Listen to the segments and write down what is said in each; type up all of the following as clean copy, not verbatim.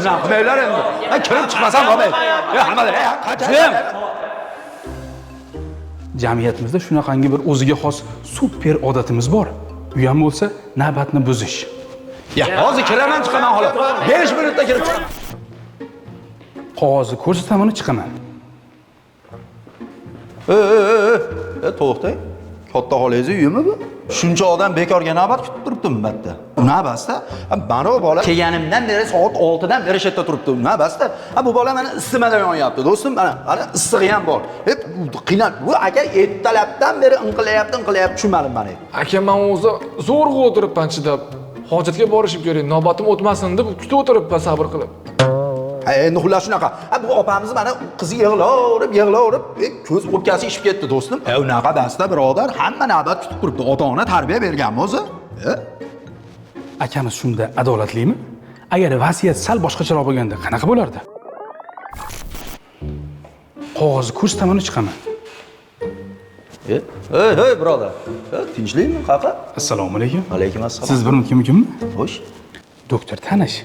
Unaqa qilmanglar endi. Ha, kirib chiqmasam bo'lmaydi. E, hammalar, e, qachon? Jim! Jamiyatimizda shunaqangi bir o'ziga xos super odatimiz bor. U ham bo'lsa navbatni buzish. Ya, hozir kiraman, chiqaman xolos. 5 minutda kirib chiqaman. Qog'ozni ko'rsataman, chiqaman. E, e, e, e, to'xtang. Katta xolangizni uyimi bu? Shuncha odam bekorga navbat kutib turibdimi bu yerda? Navbatda? Mana bu bola kelganimdan beri soat 6 dan beri shu yerda turibdi. Navbatda. Ha, bu bola mana isitmada yonyapti, do'stim. Mana, mana issig'i ham bor. Hep qiynal. Bu aka ertalabdan beri inqilayapti, inqilayapti, tushunmadim mana. Aka, man o'zi zo'rg'a o'tiribman chidab. Hojatga borishim kerak, navbatim o'tmasin deb kutib o'tiribman sabr qilib. Ha, endi xullas shunaqa. Ha, bu opamiz mana qizi yig'laverib, yig'laverib, ko'z o'pkasi ishib ketdi, do'stim. E, unaqa basta birodar, hamma navbat kutib turibdi. Ota-ona tarbiya berganmi o'zi? E? Akamiz shunda adolatlimi? Agar vaziyat sal boshqacharoq bo'lganda qanaqa bo'lardi? Qog'ozni ko'rsataman, chiqaman. E, hey, hey, birodar. E, tinchlikmi, qaqa? Assalomu alaykum. Alaykum assalom. Siz bir kim kimmi? Xo'sh. Doktor tanish.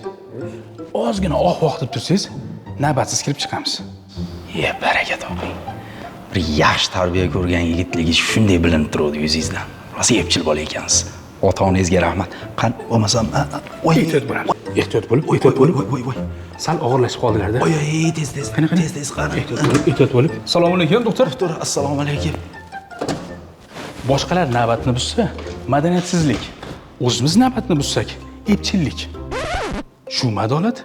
Ozgina oh voh deb tursangiz, navbatsiz kirib chiqamiz. Ye, baraka toping. Bir yaxshi tarbiya ko'rgan yigitligi shunday bilinib turadi yuzingizdan. Rosa epchil bola ekansiz. Ota-onangizga rahmat. Qani, bo'lmasam, voy. Ehtiyot bo'lamiz. Ehtiyot bo'lib, ehtiyot bo'lib. Voy, voy, voy. Sal og'irlashib qoldilar-da. Voy, voy, tez, tez. Qani, qani. Tez, tez, qani. Ehtiyot bo'lib, ehtiyot bo'lib. Assalomu alaykum, doktor. Doktor, assalomu alaykum. Boshqalar navbatni buzsa, madaniyatsizlik. O'zimiz navbatni buzsak, epchillik. Shumi adolat?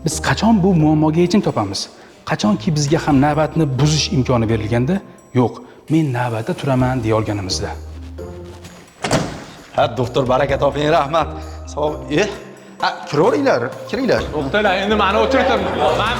Biz qachon bu muammoga yechim topamiz? Qachonki bizga ham navbatni buzish imkoni berilganda, yo'q, men navbatda turaman deya olganimizda. Ha, doktor, baraka toping, rahmat. Sog', e, ha, kiraveringlar, kiringlar. To'xtanglar, endi mani o'tirdim. Man